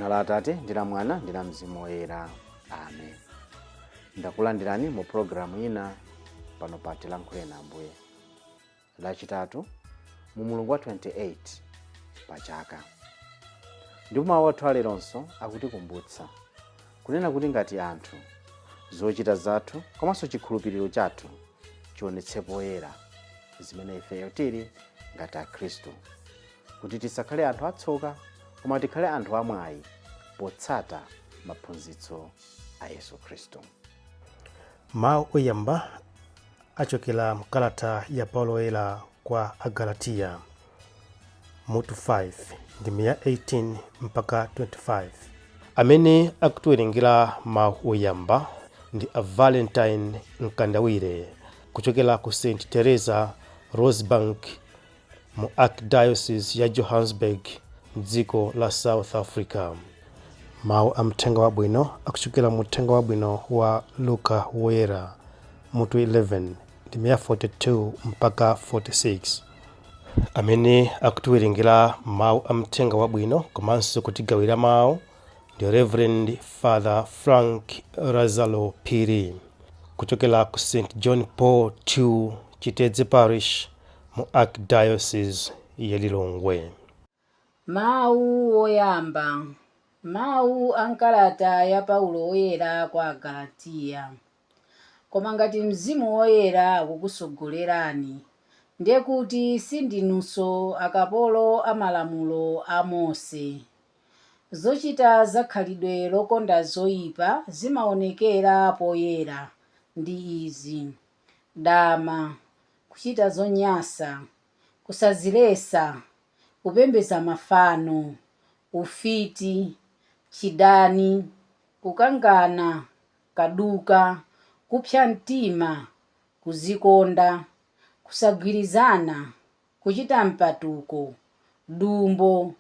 Dzina la Atate ndi la Mwana ndi la Mzimu Woyera, amen. Ndakulandirani mu pulogalamu ina pano pa Tilankhuleni Ambuye, Lachitatu mu mulungu wa 28 pa chaka. Ndipo mawu athu aleronso akutikumbutsa kunena kuti ngati anthu, zochita zathu komanso chikhulupiriro chathu chionetse poyera zimene ifeyo tili ngati Akhristu, kuti tisakhale anthu atsoka koma tikhale anthu amwayi potsata maphunzitso a Yesu Khristu. Mawu oyamba achokera mkalata ya Paulo Woyera kwa Agalatiya, mutu 5, ndime ya 18 mpaka 25. Amene akutiwerengera mawu oyamba ndi a Valentine Mkandawire kuchokera ku St Teresa Rosebank mu Archdiocese ya Johannesburg mdziko la South Africa. Mawu a mthenga wabwino akuchokera mu Uthenga Wabwino wa Luka Woyera, mutu 11, ndime ya 42 mpaka 46. Amene akutiwerengera mawu a mthenga wabwino komanso kutigawira mawu ndi Reverend Father Frank Lazaro Phiri kuchokera ku St John Paul II Chitedze Parish mu Archdiocese ya Lilongwe. Mawu oyamba. Mawu a m'kalata ya Paulo Woyera kwa Agalatiya. Koma ngati Mzimu Woyera akukusogolerani, ndiye kuti sindinunso akapolo a malamulo a Mose. Zochita za khalidwe lokonda zoyipa zimaonekera poyera ndi izi: dama, kuchita zonyansa, kusadziletsa, kupembedza mafano, ufiti, chidani, kukangana, kaduka, kupsa mtima, kudzikonda, kusagwirizana, kuchita mpatuko, dumbo,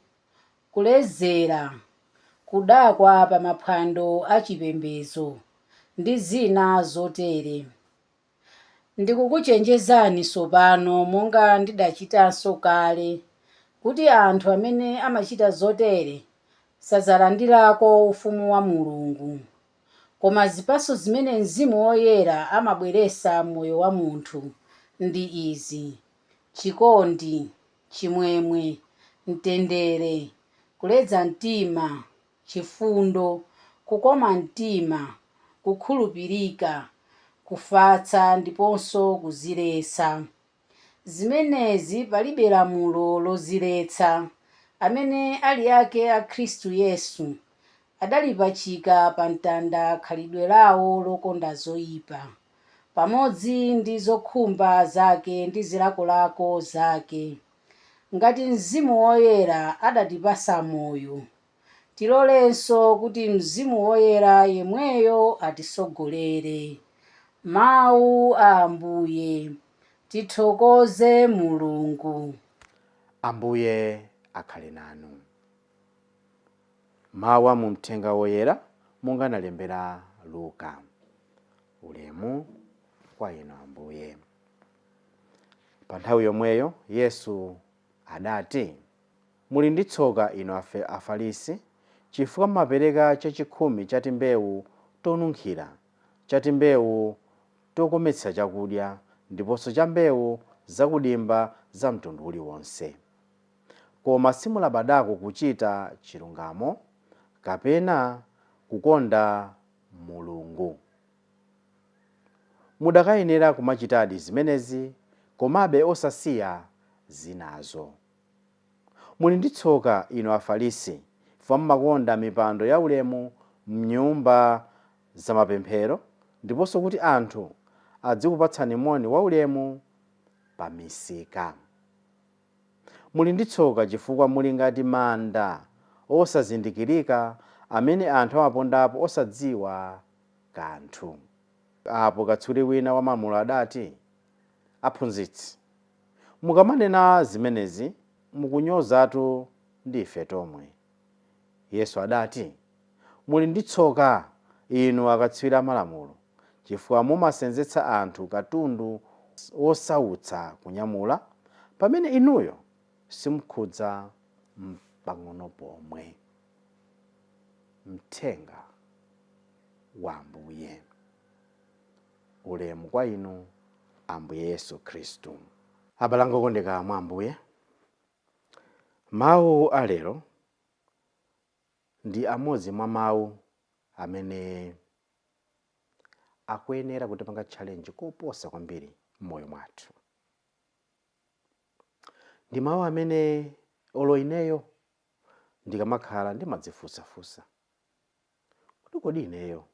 kuledzera, kudakwa pa maphwando achipembedzo, ndi zina zotere. Ndikukuchenjezani tsopano monga ndidachitanso kale, kuti anthu amene amachita zotere sadzalandirako ufumu wa Mulungu. Koma zipatso zimene Mzimu Woyera amabweretsa m'moyo wa munthu ndi izi: chikondi, chimwemwe, mtendere, kuleza mtima, chifundo, kukoma mtima, kukhulupirika, kufatsa ndiponso kudziletsa. Zimenezi palibe lamulo loziletsa. Amene ali ake a Khristu Yesu adalipachika pa mtanda khalidwe lawo lokonda zoyipa, pamodzi ndi zokhumba zake ndi zilakolako zake. Ngati Mzimu Woyera adatipatsa moyo, tilolenso kuti Mzimu Woyera yemweyo atisogolere. Mawu a Ambuye. Tithokoze Mulungu. Ambuye akhale nanu. Mawu a mu Mthenga Woyera monga analembera Luka. Ulemu kwa inu, Ambuye. Pa nthawi yomweyo Yesu adati, "Muli ndi tsoka inu Afarisi, chifukwa mumapereka chachikhumi cha timbewu tonunkhira, cha timbewu tokometsa chakudya, ndiponso cha mbewu zakudimba za mtundu uliwonse, koma simulabadako kuchita chilungamo kapena kukonda Mulungu. Mudakayenera kumachitadi zimenezi, komabe osasiya zinazo. Muli ndi tsoka inu Afarisi, chifukwa mumakonda mipando yaulemu mnyumba zamapemphero, ndiponso kuti anthu adzikupatsani moni waulemu pa misika. Muli ndi tsoka, chifukwa muli ngati manda osazindikirika amene anthu amapondapo osadziwa kanthu." Apo katswiri wina wa malamulo adati, "Aphunzitsi, mukamanena zimenezi mukunyozatu ndi ife tomwe." Yesu adati, "Muli ndi tsoka inu akatswiri amalamulo, chifukwa mumasenzetsa anthu katundu wosautsa kunyamula, pamene inuyo simukhudza pang'ono pomwe." Mthenga wa Ambuye. Ulemu kwa inu, Ambuye Yesu Khristu. Abale anga okondeka mwa Ambuye, mawu alero ndi amodzi mwa mawu amene akuyenera kutipanga challenge koposa kwambiri m'moyo mwathu. Ndi mawu amene olo ineyo ndikamakhala ndimadzifunsafunsa kuti kodi ineyo,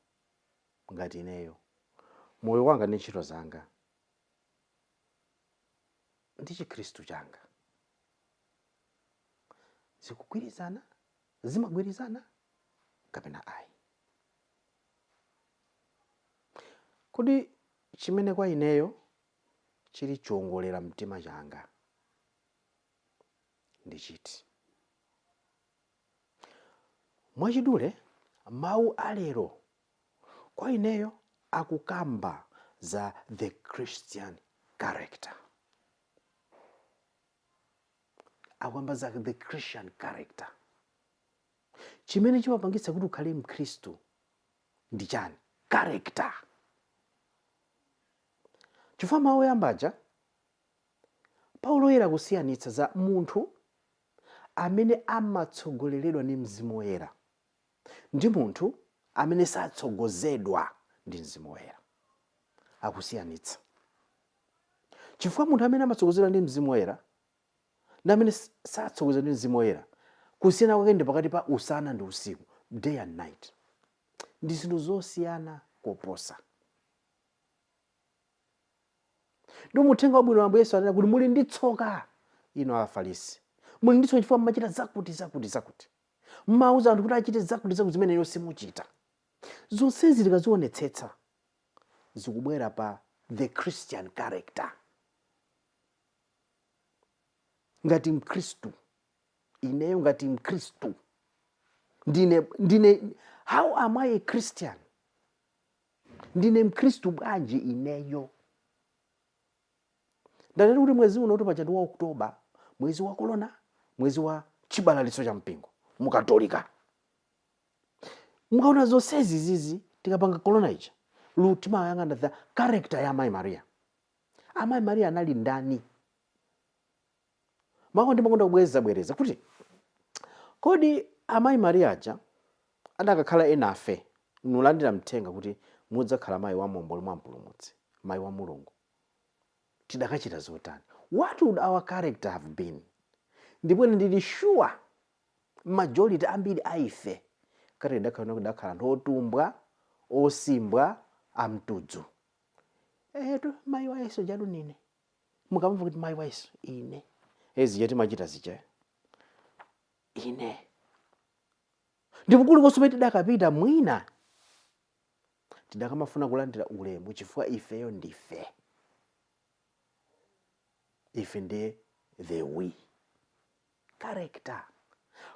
ngati ineyo, moyo wanga ndi ntchito zanga ndi Chikhristu changa zikugwirizana, zimagwirizana kapena ayi? Kodi chimene kwa ineyo chili chiwongolera mtima changa ndi chiti? Mwachidule, mawu alero kwa ineyo akukamba za the Christian character, akukamba za the Christian character. Chimene chimapangitsa kuti ukhale Mkhristu ndi chani? Character. Chifukwa mawu oyamba aja Paulo Woyera kusiyanitsa za munthu amene amatsogoleredwa ndi Mzimu Woyera ndi munthu amene satsogozedwa ndi Mzimu Woyera. Akusiyanitsa chifukwa munthu amene amatsogozedwa ndi Mzimu Woyera ndi amene satsogozedwa ndi Mzimu Woyera, kusiyana kwake ndi pakati pa usana ndi usiku, day and night. Ndi zinthu zosiyana koposa. Ndi muthenga wabwino Ambuye Yesu anena kuti muli ndi tsoka inu Afarisi, muli ndi tsoka chifukwa mmachita zakuti zakuti zakuti, mmauza anthu kuti achite zakuti zakuti zimene inu simuchita. Zonsezi tikazionetsetsa zikubwera pa the Christian character. Ngati Mkhristu, ineyo ngati Mkhristu ndine how am I a Christian? Ndine Mkhristu bwanji ineyo? Ndanena kuti mwezi uno paja ndi wa Oktoba, mwezi wa korona, mwezi wa chibalalitso cha mpingo mukatolika. Mukaona zonsezi zizi, tikapanga korona ija, timayang'ana the character ya Amayi Maria. Amayi Maria anali ndani? Mako ndimakonda kubwereza bwereza kuti kodi Amayi Maria aja adakakhala enafe nulandira mthenga kuti mudzakhala mayi wa Momboli mwa Mpulumutsi, mayi wa Mulungu, tidakachita zotani? What would our character have been? Ndipo ine ndili sure majority ambiri a ife kati tidakhala anthu otumbwa, osimbwa, amtudzu. Etu mayi wa Yesu jadu nine. Mukamva kuti mayi wa Yesu ine, ezija timachita zija ine. Ndipo kulikonse kumene tidakapita mwina tidakamafuna kulandira ulemu chifukwa ifeyo ndife, ife ndiye the we character.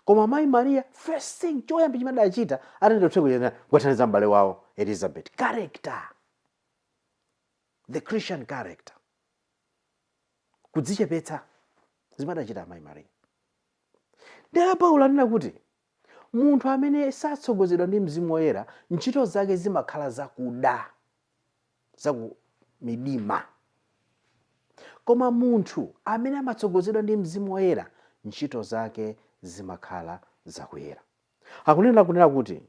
Koma Mayi Maria, first thing choyamba chimene adachita atenda uthenga kukathandiza m'bale wawo Elizabeth. Character, the Christian character, kudzichepetsa, zimene adachita Amayi Maria. Ndiye Paulo anena kuti munthu amene satsogozedwa ndi Mzimu Woyera, ntchito zake zimakhala zakuda, zaku midima. Koma munthu amene amatsogozedwa ndi Mzimu Woyera, ntchito zake zimakhala zakuyera. Akunena kunena kuti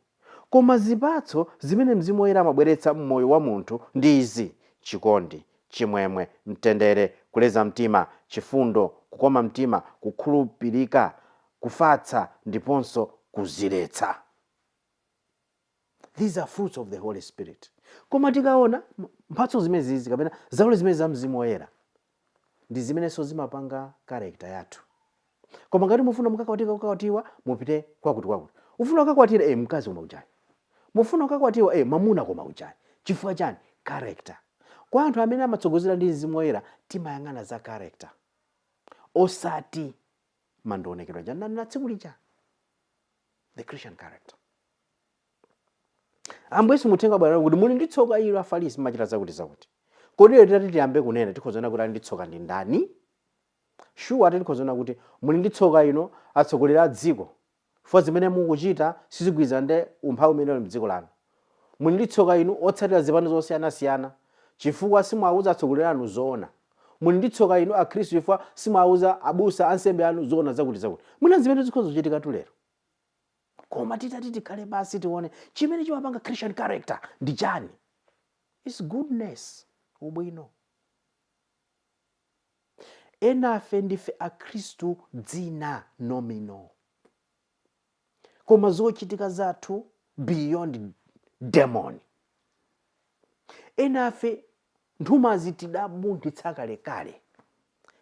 koma zipatso zimene Mzimu Woyera amabweretsa m'moyo wa munthu ndi izi: chikondi, chimwemwe, mtendere, kuleza mtima, chifundo, kukoma mtima, kukhulupirika, kufatsa ndiponso kuziletsa. These are fruits of the Holy Spirit. Koma tikaona mphatso zimene zizi kapena zaulere zimene za Mzimu Woyera ndi zimenenso zimapanga character yathu. Koma ngati mufuna mukakwatika kukakwatiwa, mupite kwakuti kwakuti. Ufuna kukakwatira mkazi koma ujani, mufuna kukakwatiwa mwamuna koma ujani. Chifukwa chani? Character. Kwa anthu amene amatsogozera ndi Mzimu Woyera timayang'ana za character, osati mandionekedwa ja na tsiku lija. The Christian character. Ambuye Yesu muthenga bwana kuti muli ndi tsoka ilo Afarisi, machita zakuti zakuti. Kodi lero titati tiyambe kunena, tikhoza kuona kuti ali ndi tsoka ndi ndani? Sure, ati tikhoza kuona kuti muli ndi tsoka ino atsogoleri a dziko, Chifukwa zimene mukuchita sizigwirizana ndi umphawi umene uli mdziko lanu. Muli ndi tsoka inu otsatira zipani zosiyanasiyana, chifukwa simuwauza atsogoleri anu zoona. Muli ndi tsoka inu akhristu chifukwa simuwauza abusa, ansembe anu zoona zakuti zakuti. Mwina zimene zikhoza kuchitikatu lero. Koma titati tikhale pansi tione chimene chimapanga Christian character ndi chani? It's goodness, ubwino. Enafe ndife akhristu dzina, nominal, koma zochitika zathu beyond demon. Enafe nthumazi tidabunthitsa kalekale.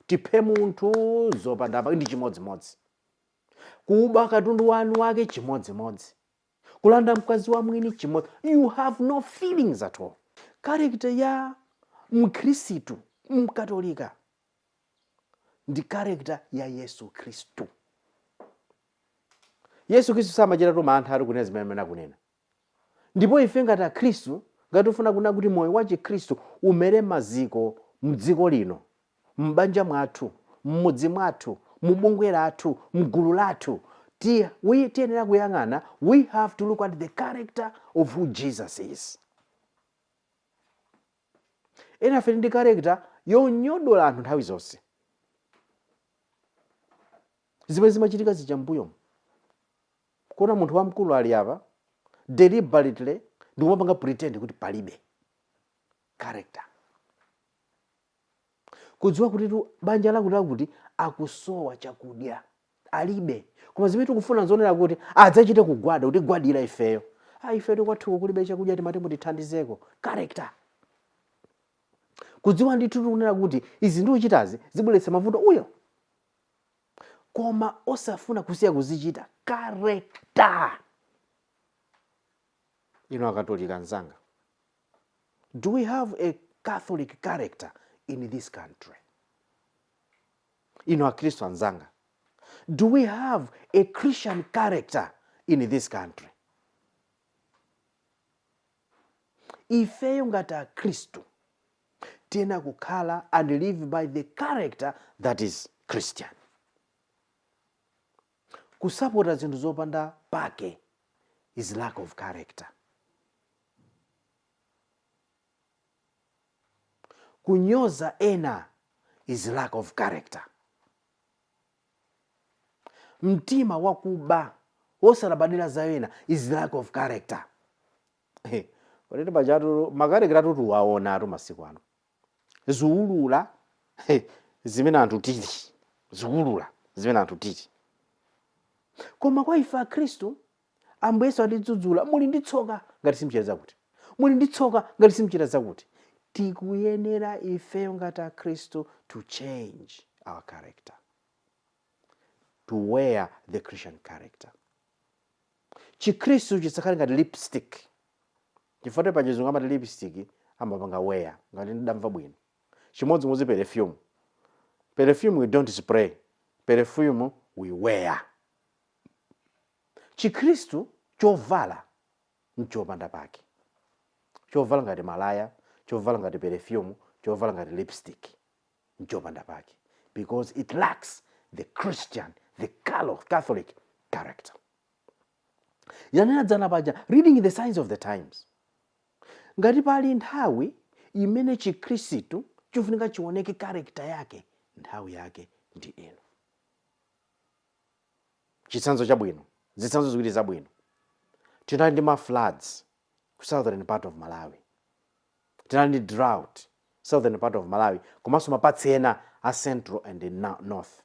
Tiphe munthu zopanda pake ndi chimodzimodzi, kuba katundu wanu wake chimodzimodzi, kulanda mkazi wa mwini chimodzi. You have no feelings at all. Character ya mkhristu mkatolika ndi character ya Yesu Khristu. Yesu Khristu samachitatu mantha ari kunena zimene amene akunena. Ndipo ife ngati akhristu, ngati tifuna kunena kuti moyo wa chikhristu umere maziko mdziko lino, m'banja mwathu, m'mudzi mwathu, mubungwe lathu, mgulu lathu, tiyenera kuyang'ana, we have to look at the character of who Jesus is. Enafe ndi character yonyodola anthu nthawi zonse. Zimene zimachitika zija m'mbuyomu, kuona munthu wamkulu ali apa, deliberately ndikumapanga pretend kuti palibe character. Kudziwa kuti tu banja lakuti lakuti akusowa chakudya, alibe, koma zimene tikufuna nzonena kuti adzachite kugwada, kutigwadira ifeyo. Ah, ifeyo kwathuko kulibe chakudya, timati mutithandizeko. Character. Kudziwa ndithu tikunena kuti izi ndikuchitazi zibweretsa mavuto uyo, koma osafuna kusiya kuzichita. Character. Inu akatolika anzanga, do we have a Catholic character in this country? Inu akhristu anzanga, do we have a Christian character in this country? Ifeyo ngati akhristu tiyenera kukhala and live by the character that is Christian. Kusapota zinthu zopanda pake is lack of character. Kunyoza ena is lack of character. Mtima wakuba wosalabadira za ena is lack of character. Kodi pajatu ma character atu tuwaona atu masiku ano, ziulula zimene anthu tili, ziulula zimene anthu tili. Koma kwa ife akhristu, Ambuye Yesu atidzudzula, muli ndi tsoka ngati simuchita zakuti, muli ndi tsoka ngati simuchita zakuti. Tikuyenera ifeyo ngati akhristu to change our character, to wear the Christian character. Chikhristu chisakhale ngati lipstick, chifukwa pa chizungu amati lipstick amapanga wear, ngati ndidamva bwino. Chimodzimodzi perfume. Perfume we don't spray, perfume we wear. Chikhristu chovala nchopanda pake, chovala ngati malaya, chovala ngati perfume, chovala ngati lipstick nchopanda pake, because it lacks the Christian, the Catholic character. Yanena dzana paja, reading the signs of the times, ngati pali nthawi imene chikhristu chifunika chioneke character yake, nthawi yake ndi ino. Chitsanzo chabwino, zitsanzo ziwiri zabwino: tinali ndi ma floods ku southern part of Malawi, tinali ndi drought southern part of Malawi, komanso ma parts ena a central and north.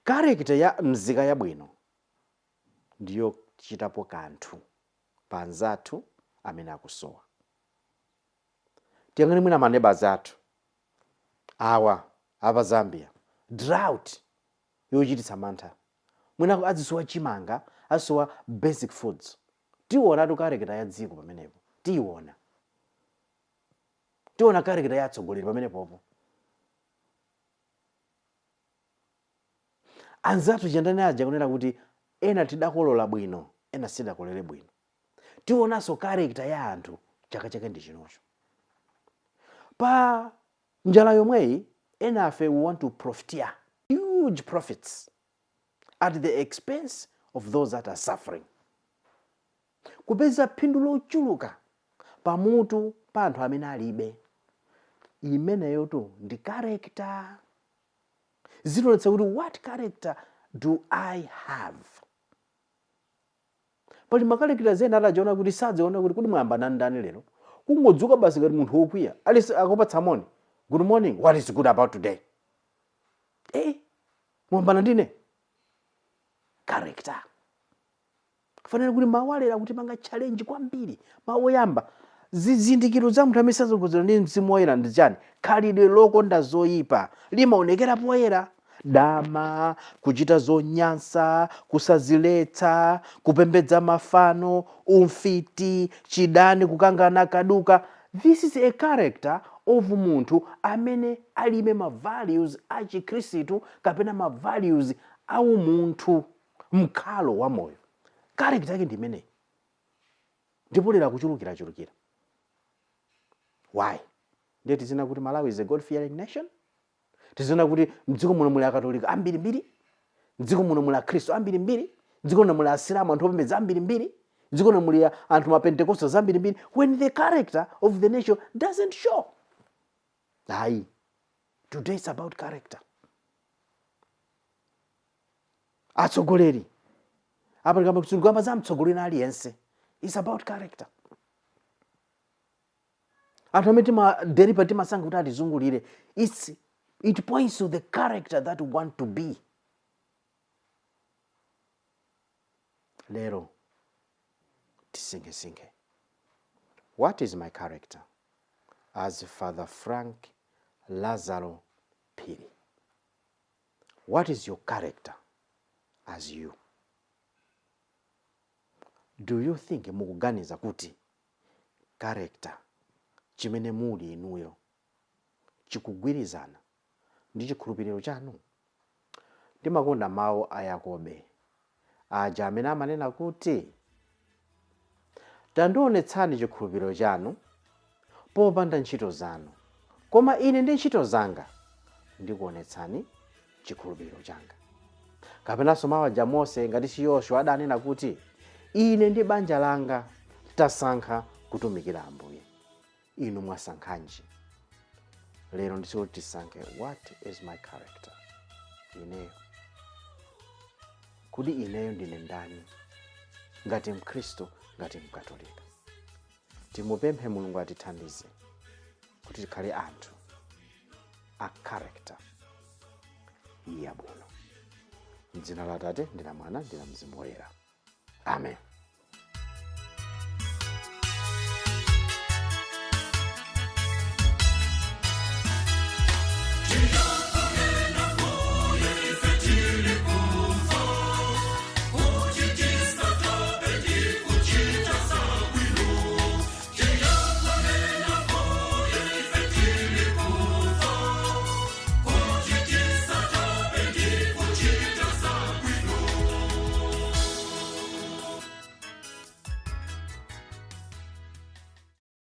Character ya mzika yabwino ndiyo kuchitapo kanthu pa anzathu amene akusowa. Tiyang'ane mwina ma neighbors athu awa apa Zambia, drought yochititsa mantha, mwina azisowa chimanga, azisowa basic foods. Tiwonatu character ya dziko pamenepo, tiyiona, tiona character ya atsogoleri pamenepopo. Anzathu chandani aja kunena kuti ena tidakolola bwino, ena sidakolole bwino. Tionanso character ya anthu chaka chake ndi chinocho. Pa njala yomweyi, enafe we want to profiteer huge profits at the expense of of those that are suffering. Kupeza phindu lochuluka pamutu pa anthu amene alibe. Imeneyotu ndi character. Zitionetsa kuti what character do I have? Pali ma characters ena atajiona kuti sadziona kuti kodi mwayambana ndani lero, kungodzuka basi ngati munthu wokwiya, alisi akupatsa moni, good morning, what is good about today? Mwayambana ndine? Character. Kufanira kuti mawu alero kuti panga challenge kwambiri. Mawu oyamba, zizindikiro za munthu amene satsogozedwa ndi Mzimu Woyera ndi chani? Khalidwe lokonda zoyipa limaonekera poyera. Dama, kuchita zonyansa, kusaziletsa, kupembedza mafano, umfiti, chidani, kukangana kaduka. This is a character of munthu amene alibe ma values a chikhristu kapena ma values a umunthu, mkhalo wa moyo. Character yake ndi imeneyi. Ndipo lero akuchulukirachulukira. Why? Ndiye tizina kuti Malawi is a God fearing nation? Tizina kuti mdziko muno muli akatolika ambirimbiri, mdziko muno muli akhristu ambirimbiri, mdziko muno muli asilamu anthu opembedza ambirimbiri, mdziko muno muli anthu ma Pentecostals ambirimbiri, when the character of the nation doesn't show. Ayi, today is about character. Atsogoleri apa tikamba za mtsogoleri aliyense, it's about character. Anthu amene timaderipa timasankha kuti atizungulire, it points to the character that we want to be. Lero tisinkhesinkhe, what is my character as Father Frank Lazaro Phiri? What is your character as you? Do you think mukuganiza kuti character chimene muli inuyo chikugwirizana ndi chikhulupiriro chanu? Ndimakonda mawu a Yakobe aja amene amanena kuti tandionetsani chikhulupiriro chanu popanda ntchito zanu, koma ine ndi ntchito zanga ndikuonetsani chikhulupiriro changa. Kapenanso mawu aja Mose ngati si Yoswa adanena kuti ine ndi banja langa tasankha kutumikira Ambuye. Inu mwasankhanji? Lero ndisiwo tisankhe, what is my character? Ineyo kodi ineyo ndine ndani ngati mkhristu, ngati mkatolika? Timupemphe Mulungu atithandize kuti tikhale anthu a character yabwino. M'dzina la Atate ndi la Mwana ndi la Mzimu Woyera, amen.